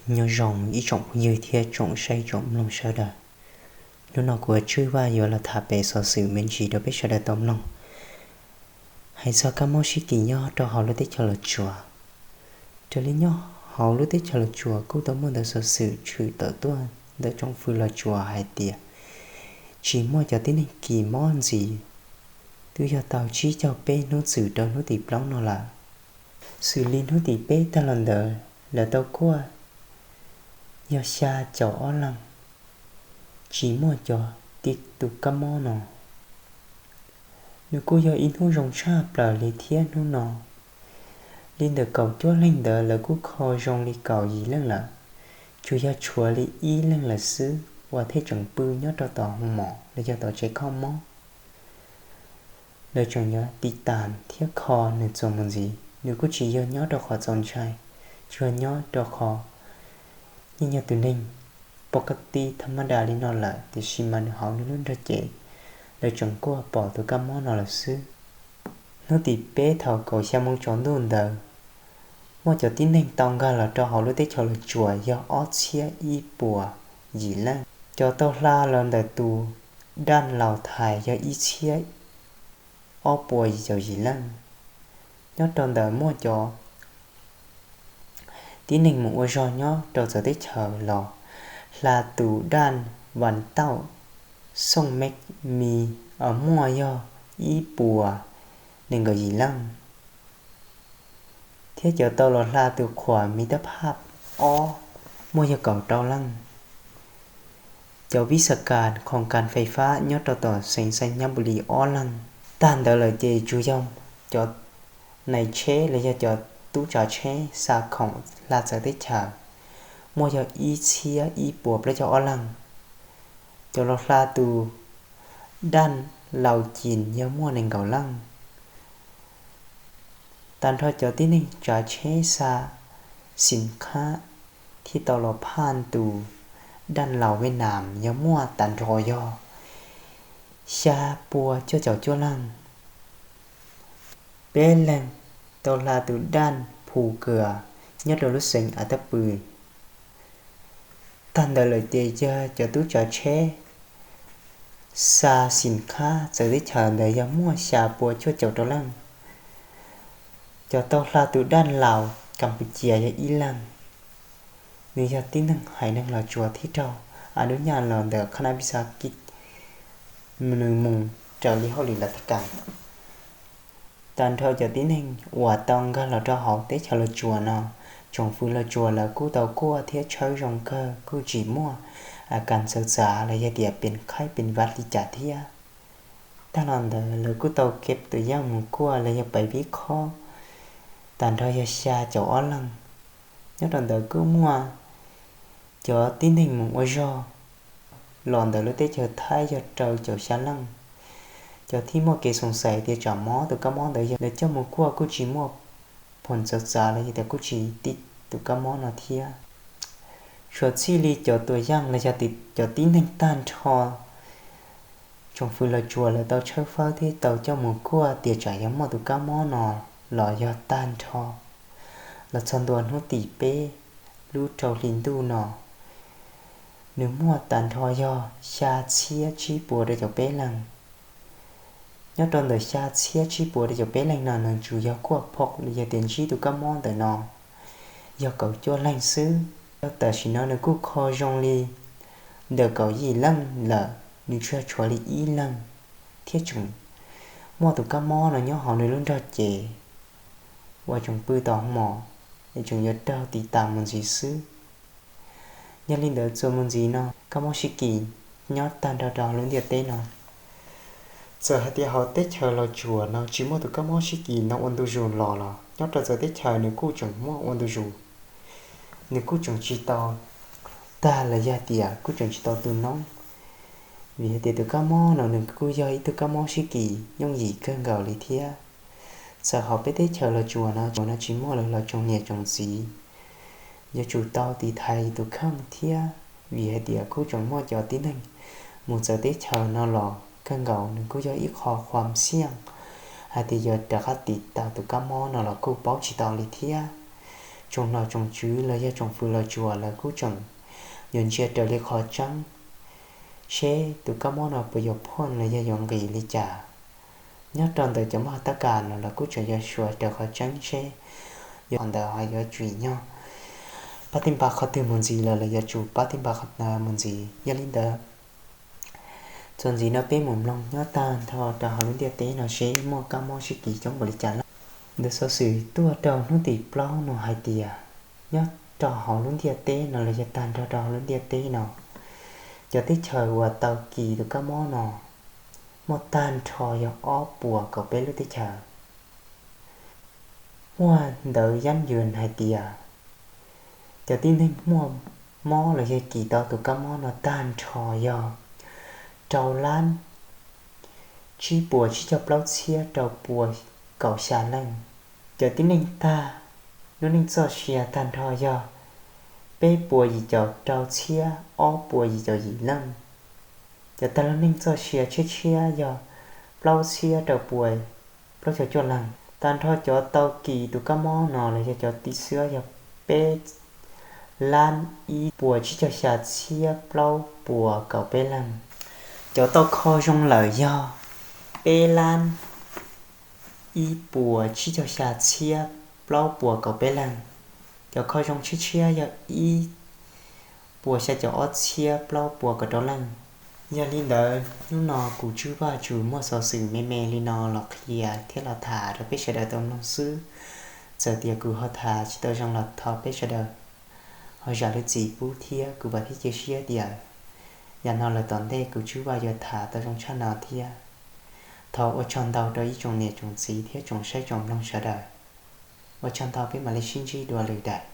Nyob zoo ib tsoom phooj ywg thiab tsoom saib tsoom mloog sawv daws. Hnub no kuv Tswj Vaj yuav los tham pem xov xwm me ntsis rau peb sawv daws tau mloog, hais txog kab mob sib kis nyob rau hauv lub teb chaws Los Tsuas. Raws li nyob hauv lub teb chaws Los Tsuas kuj tau muaj ntawv xov xwm tshwm tawm tuaj ntawm tsoom fwv Los Tsuas hais tias tsis muaj cov tib neeg kis mob ntxiv, twb yog tau tsib caug peb hnub txwm rau hnub tim plaub no lawm. Xws li hnub tim peb tag los ntawd lawv tau kuaj yog xya caum ob leeg tsis muaj cov tib tus kab mob no. Nws kuj yog ib hnub zoo tshaj plaws li thiab hnub no. Li ntawm kaum cuaj leeg ntawd lawv kuj kho zoo li kaum yim leej lawm, tsuas yog tshuav li ib leeg lawm xwb uas thiaj tseem pw nyob rau tom hoo mom los yog tom tsev kho mob. Lawv tseem yuav tiv tas thiab kho nws txuas mus ntxiv, nws kuj tsis yog nyob rau qhov txaus ntshai, tsuas yog nyob rau qhov yeej yog tus neeg pov ka ti tha ma da li no lawm, tiam sis mas nws hauv nws lub nrog cev lawv tseem kuaj pom tus kab mob no lawm xwb. Hnub tim peb thaum kaum xya moo tsaus ntuj ntawd, muaj cov tib neeg tau nkag los rau hauv lub teb chaws Los Tsuas yog ob txhiab ib puas yim leej. Cov tau hla los ntawm tus daj laus thais yog ib txhiab ob puas yim caum yim leej. Nyob rau ntawm muaj cov tib neeg mus ua zog nyob rau txawv teb chaws los hla tus daj vas tauj xooj me mis muaj yog ib puas nees nkaum yim leej, thiab cov tau los hla tus qhuam mis tab phaj ob muaj yog kaum rau leej. Cov vib xa kas khoom kas fais fab nyob rau tom xeev Xais Nyab Npus Lis ob leeg. Tag ntawd lawm ces tsuas yog cov nais tsheb los yog cov tub tsav tsheb xa khoom hla txawv teb chaws muaj yog ib txhiab ib puas plaub caug ob leeg. Cov los hla tus daj laus cim yog muaj nees nkaum leej. Tag nrho cov tib neeg tsav tsheb xa xim khab thiab tau los phaj tus daj laus Vij Nam yog muaj tag nrho yog xya puas cuaj caum cuaj leej. Peb leeg tau hla tus daj phu kawm nyob rau lub xeev Av Tab Pw. Tag ntawd lawm ces yog cov tub tsav tsheb xa xim khab txawv teb chaws ntawd yog muaj xya puas cuaj caum rau leej. Cov tau hla tus daj laus Kampuchia yog ib leeg, nws yog tib neeg haiv neeg Los Tsuas thib raug a dub nyaj los ntawm khab nab pis xa kij nws mus raws li hauj lwm Latikaus. Tag nrho cov tib neeg uas tau nkag los rau hauv teb chaws Los Tsuas no, tsoom fwv Los Tsuas lawv kuj tau kuaj thiab tshawb zoo kawg, kuj tsis muaj a kas txawv txav los yog tias pes khaib pes vaj li cas thiab. Tag los ntawd lawv kuj tau kev tus yaj mus kuaj los yog pais vib khob, tag nrho yog xya caum ob leeg. Nyob rau ntawd kuj muaj cov tib neeg mus ua zog los ntawm lub teb chaws Thaib yog rau caum xya leej. Cov thib muaj kev xoom xaiv tias tsam mob tus kab mob ntawd yog lawv coj mus kuaj kuj tsis muaj phoom txawv txav los yog tias kuj tsis tib tus kab mob no thiab. Suav txij li cov tus yaj los yog cov tib neeg tag nrho tsoom fwv Los Tsuas lawv tau tshawb fawb thiab tau coj mus kuaj tias tsam yog muaj tus kab mob no los yog tag nrho los txog ntua hnub tim peb lub rau hli ntuj no, nws muaj tag nrho yog xya txhiab tsib puas rau caum peb leeg. Nyob rau ntawm xya txhiab tsib puas rau caum peb leeg no nws tsuas yog kuaj phom los yog tias ntsib tus kab mob ntawm no yog kaum cuaj leeg xwb. Tam sim no nws kuj kho zoo li ntawm kaum yim leej lawm, nws tsuas tshuav li ib leeg thiab tseem muaj tus kab mob no nyob hauv nws lub nrog cev uas tseem pw tom hoo mom es tseem yuav raug tiv tas mus ntxiv xwb. Yog li ntawd txuas mus ntxiv no kab mob sib kis nyob tag nrho rau lub ntiaj teb no. Txawm hais tias hauv teb chaws Los Tsuas no tsis muaj tus kab mob sib kis no ua ntu zus los los nyob rau txawv teb chaws nws kuj tseem muaj ua ntu zus, nws kuj tseem tsis tau tag los yog tias kuj tseem tsis tau tu noob, vim hais tias tus kab mob no nws kuj yog ib tug kab mob sib kis yooj yim kawg nkaus li thiab. Txawm hauv peb teb chaws Los Tsuas no, Tsuas no tsis muaj lawv los tsoom niam tsoom txiv yuav tsum tau tiv thaiv tus kheej thiab, vim hais tias kuj tseem muaj cov tib neeg mus txawv teb chaws no los kawg nkaus, nws kuj yog ib qho qhuam xiaj hais tias yuav rov qab tiv tau tus kab mob no los kuj paub tsis tau li thiab. tsoom nom tsoom tswv los yog tsoom fwv los tsuas lawv kuj tseem yuav ntsia raws li qhov tseeb seb tus kab mob no puas yuav phooj los yog yuav nqis li cas. Nyob rau ntawm cov mab tab kas no lawv kuj tseem yuav xyuas raws qhov tseeb seb yog qhov ntawd ho yuav tsum nyob pab tij npa qhov twg mus ntxiv los lawv yuav tsum pab tij npa qhov ntawd mus ntxiv. Yog li ntawd, txuas ntxiv no peb mus mloog nyob tag nrho rau hauv lub ntiaj teb no seb muaj kab mob sib kis coob npaum li cas lawm. Ntawm xov xwm tuaj rau hnub tim plaub no hais tias nyob rau hauv lub ntiaj teb no los yog tag nrho rau hauv lub ntiaj teb no, cov teb chaws uas tau kis tus kab mob no muaj tag nrho yog ob puas kaum peb lub teb chaws. Muaj ntawv yab yws hais tias cov tib neeg muaj mob los yog kis tau tus kab mob no tag nrho yog rau lab tsib puas tsib caug plaub txhiab rau puas kaum xya leej. Cov tib neeg tag lub neej txoj sia tag nrho yog peb puas yim caum rau txhiab ob puas yim caum yim leej. Cov tag lub neej txoj sia tshiab tshiab yog plaub txhiab rau puas plaub caug cuaj leej. Tag nrho cov tau kis tus kab mob no los yog cov tib xwb yog peb lab ib puas tsib caug xya txhiab plaub puas kaum peb leej. Cov tau kho zoo lawm yog peb lab ib puas tsib caug xya txhiab plaub puas kaum peb leej. Cov kho zoo tshiab tshiab yog ib puas xya caum ob txhiab plaub puas kaum rau leej. Yog li ntawd hnub no kuv Tswb Vaj tsuas muaj xov xwm me me li no los qhia thiab los tham rau peb sawv daws tau mloog xwb. Txawm tias kuv ho tham tsis tau zoo los thov peb sawv daws ho zam lub txim pub thiab kuv vam thiab cia siab tias yam no lawm tom ntej kuv Tswb Vaj yuav tham tau zoo tshaj no thiab. Thov ua tsaug ntau rau ib tsoom niam tsoom txiv thiab tsoom saib tsoom mloog sawv daws. Ua tsaug ntau, peb mam li sib ntsib dua lwm daim.